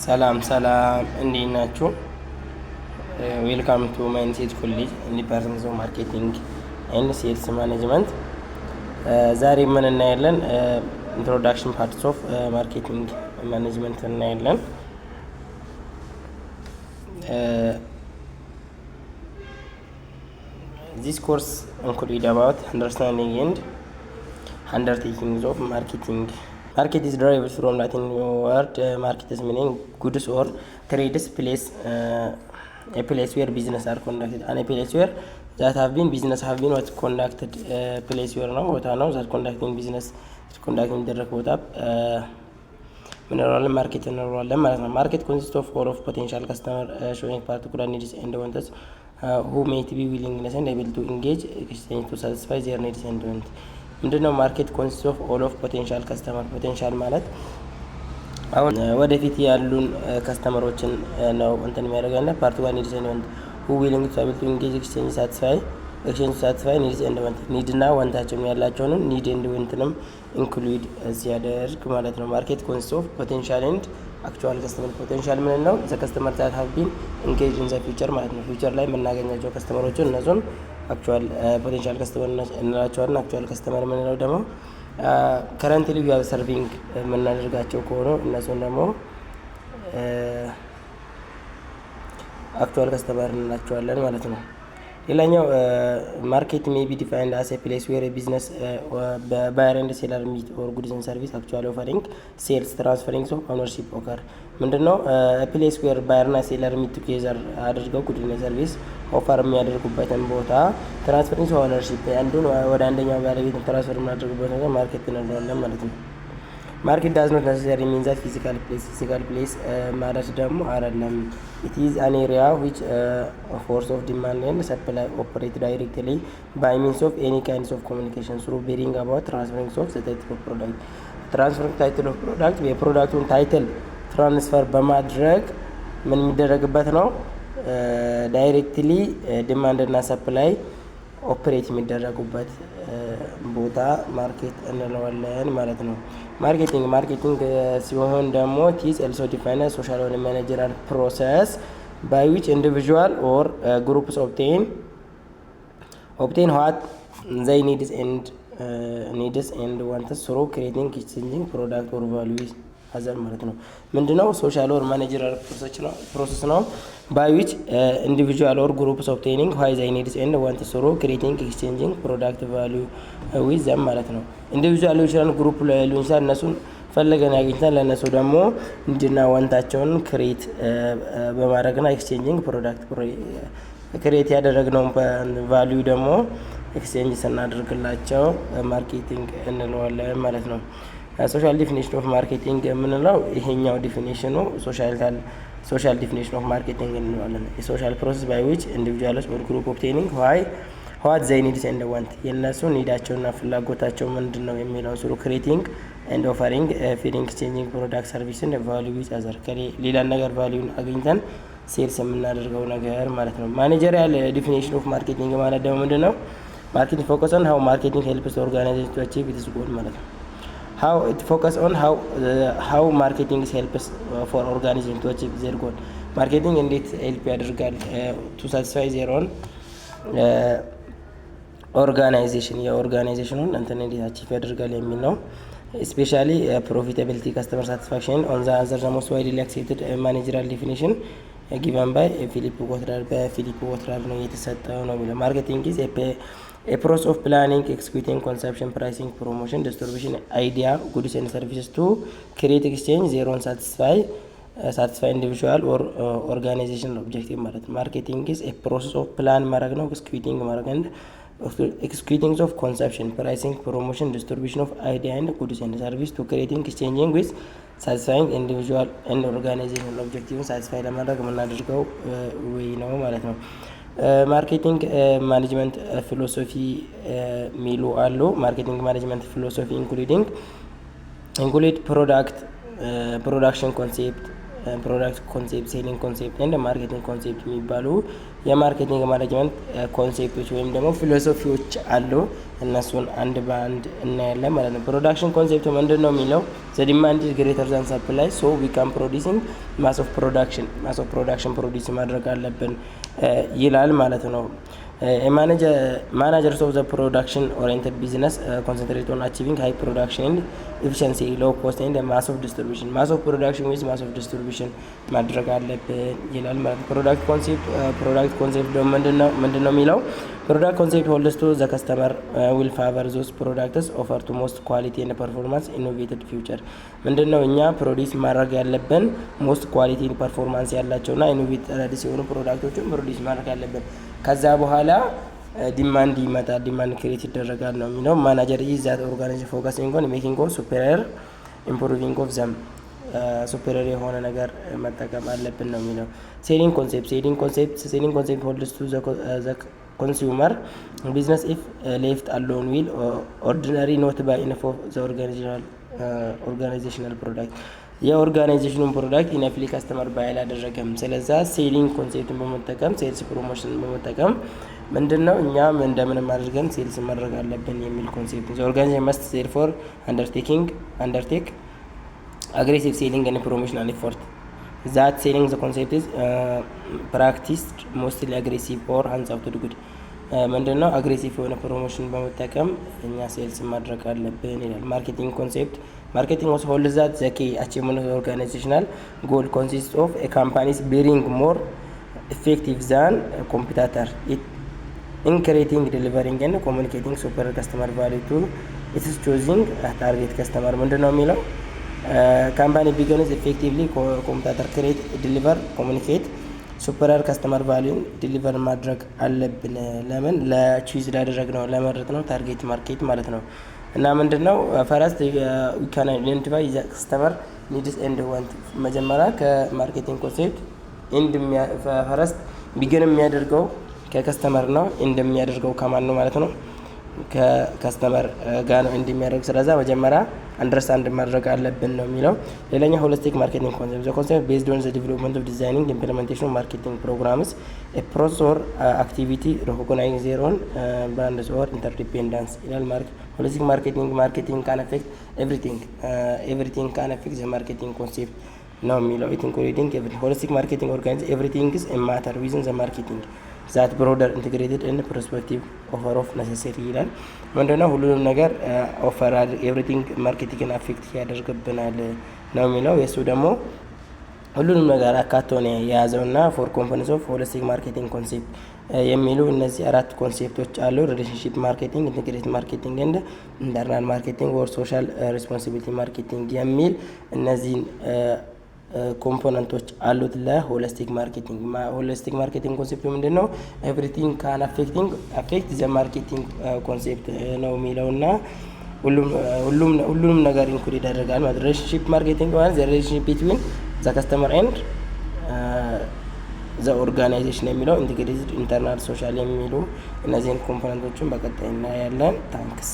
ሰላም ሰላም፣ እንዴት ናችሁ? Welcome to Mindset College, department of marketing and sales management። ዛሬ ምን እናያለን? Introduction parts of marketing management እናያለን። This course include about understanding and undertakings of marketing. Market is derived from Latin word marketus, meaning goods or trades place, a place where business are conducted and a place where that have been business have been what conducted, place where ነው፣ ቦታ ነው፣ that conducting business conduct የሚደረግ ቦታ ምን እንለዋለን? Market እንለዋለን ማለት ነው። Market consist of all of potential customer showing particular needs and wants, who may be willingness and able to engage exchange to satisfy their needs and want. ምንድነው? Market consist of all of potential customer። Potential ማለት አሁን ወደፊት ያሉን customer ኦችን ነው እንትን የሚያደርገን። Particular needs and want, who willing to able to engage exchange satisfy exchange satisfy needs and want, need እና want ኣቸውን ያላቸውንም need and want ንም include ሲያደርግ ማለት ነው። Market consist of potential and actual customer። Potential ምን ነው? The customer that have been engage in the future ማለት ነው። Future ላይ የምናገኛቸው customer ኦችን እነሱን actual potential customer እንላቸዋለን። Actual customer የምንለው ደግሞ currently we are serving የምናደርጋቸው ከሆኑ እነሱን ደግሞ actual customer እንላቸዋለን ማለት ነው። ሌላኛው market may be defined as a place where business buyer and seller meet or goods and service actually offering, sales, transferring of ownership occur. ምንድነው? Place where buyer ና seller meet together አድርገው good and service offer የሚያደርጉበትን ቦታ፣ transferring of ownership፣ አንዱን ወደ አንደኛው ባለቤት transfer የምናደርጉበት ነገር market እንለዋለን ማለት ነው። Market does not necessary mean that physical place። Physical place ማለት ደግሞ አይደለም። It is an area which force of demand and supply operate directly by means of any kinds of communication through bring about transferring of the title of product. Transferring title of product፣ የ product ኡን title transfer በማድረግ ምን የሚደረግበት ነው? Directly demand እና supply operate የሚደረጉበት ቦታ market እንለዋለን ማለት ነው። Marketing ሲሆን ደግሞ it is also define social or managerial process by which individual or groups obtain what they needs and wants through creating, exchanging product or value other ማለት ነው። ምንድነው? Social or managerial process ነው by which individual or groups obtaining what they needs and wants through creating, exchanging product value with them ማለት ነው። Individual ሊሆን ይችላል፣ group ሊሆን ይችላል። እነሱን ፈልገን አግኝተን ለእነሱ ደግሞ need ና want ኣቸውን create በማድረግና exchanging product create ያደረግነውን value ደግሞ exchange ስናደርግላቸው marketing እንለዋለን ማለት ነው። Social definition of marketing የምንለው ይሄኛው definition ኑ social definition of marketing እንለዋለን። የ social process by which individuals or group obtaining what they needs and want፣ የእነሱ need ኣቸውና ፍላጎታቸው ምንድን ነው የሚለውን through creating and offering feeling exchanging product, service ን value with other፣ ሌላን ነገር value ን አግኝተን sales የምናደርገው ነገር ማለት ነው። Managerial definition of marketing ማለት ደግሞ ምንድን ነው? Marketing focus on how marketing helps organization to achieve its goal ማለት ነው። How it focus on how marketing helps for organization to achieve their goal። Marketing እንዴት help ያደርጋል to satisfy their own organization፣ የ organization ኑን እንትን እንዴት achieve ያደርጋል የሚል ነው። Especially profitability, customer satisfaction. On the other, the most widely accepted managerial definition given by Philip Kotler፣ በ Philip Kotler ነው የተሰጠው ነው የሚለው። Marketing is a process of planning, executing, conception, pricing, promotion, distribution idea, goods and services to create, exchange their own satisfy individual or organization objective ማለት ነው። Marketing is a process of plan ማድረግ ነው፣ executing ማድረግ and executing of conception, pricing, promotion, distribution of idea and goods and service to creating, exchanging with satisfying individual and organization objective ን satisfy ለማድረግ የምናደርገው ወይ ነው ማለት ነው። Marketing management philosophy የሚሉ አሉ። Marketing management philosophy include product production concept, Product concept፣ selling concept and marketing concept የሚባሉ የ marketing management concept ኦች ወይም ደግሞ philosophy ዎች አሉ። እነሱን አንድ በአንድ እናያለን ማለት ነው። Production concept ምንድን ነው የሚለው፣ the demand is greater than supply, so we can producing mass of production produce ማድረግ አለብን ይላል ማለት ነው። Managers of the production oriented business concentrate on achieving high production and efficiency, low cost and mass of distribution. Mass of production with mass of distribution ማድረግ አለብን ይላል ማለት ነው። Product concept. Product concept ደግሞ ምንድን ነው የሚለው፣ product concept holds to the customer will favor those products offer to most quality and performance, innovated feature። ምንድን ነው፣ እኛ produce ማድረግ ያለብን most quality, performance ያላቸውና innovated አዳዲስ የሆኑ product ኦችን produce ማድረግ ያለብን። ከዛ በኋላ demand ይመጣል፣ demand create ይደረጋል ነው የሚለው። Manager is that organization focusing on making of superior, improving of them, superior የሆነ ነገር መጠቀም አለብን ነው የሚለው። Selling concept. Selling concept holds to the consumer business, if left alone, will ordinary not buy enough of the organizational product. የ organization ኑን product enough customer buy አላደረገም። ስለዛ selling concept ን በመጠቀም፣ sales promotion በመጠቀም ምንድን ነው እኛም እንደምንም አድርገን sales ማድረግ አለብን የሚል concept። Organization must therefore undertake aggressive selling and promotional effort. That selling the concept is practiced mostly aggressive or hands out good. ምንድን ነው፣ aggressive የሆነ promotion በመጠቀም እኛ sales ማድረግ አለብን ይላል። Marketing concept. Marketing also hold that the key achievement of organizational goal consist of a company's being more effective than competitor in creating, delivering and communicating super customer value to its choosing target customer። ምንድን ነው የሚለው፣ company begins effectively competitor, create, deliver, communicate superior customer value ን deliver ማድረግ አለብን። ለምን፣ ለ choose ላደረግነው፣ ለመረጥነው target market ማለት ነው። እና ምንድን ነው፣ first we can identify the customer needs and want። መጀመሪያ ከ marketing concept end first begin የሚያደርገው ከ customer ነው። End የሚያደርገው ከማን ነው ማለት ነው? ከ customer ጋር ነው end የሚያደርግ። ስለዛ መጀመሪያ understand ማድረግ አለብን ነው የሚለው። ሌላኛው holistic marketing concept. The concept based on the development of designing, implementation marketing programs, a process or activity recognize their own bonds or interdependence ይላል። Holistic marketing, marketing can affect everything, everything can affect the marketing concept ነው የሚለው። It including everything. Holistic marketing organize everything is matter within the marketing that broader, integrated and perspective offer of necessary ይላል። ምንድነው፣ ሁሉንም ነገር offer everything marketing ን affect ያደርግብናል ነው የሚለው። የእሱ ደግሞ ሁሉንም ነገር አካቶ ነው የያዘው። እና four components of holistic marketing concept የሚሉ እነዚህ አራት concept ኦች አሉ። Relationship marketing፣ integrated marketing and internal marketing or social responsibility marketing የሚል እነዚህን component ኦች አሉት ለ holistic marketing። Holistic marketing concept ምንድን ነው? Everything can affect the marketing concept ነው የሚለው እና ሁሉንም ነገር include ያደርጋል ማለት። Relationship marketing ማለት the relationship between the customer and the organization የሚለው፣ integrated, internal, social የሚሉ እነዚህን component ኦችን በቀጣይ እናያለን። Thanks.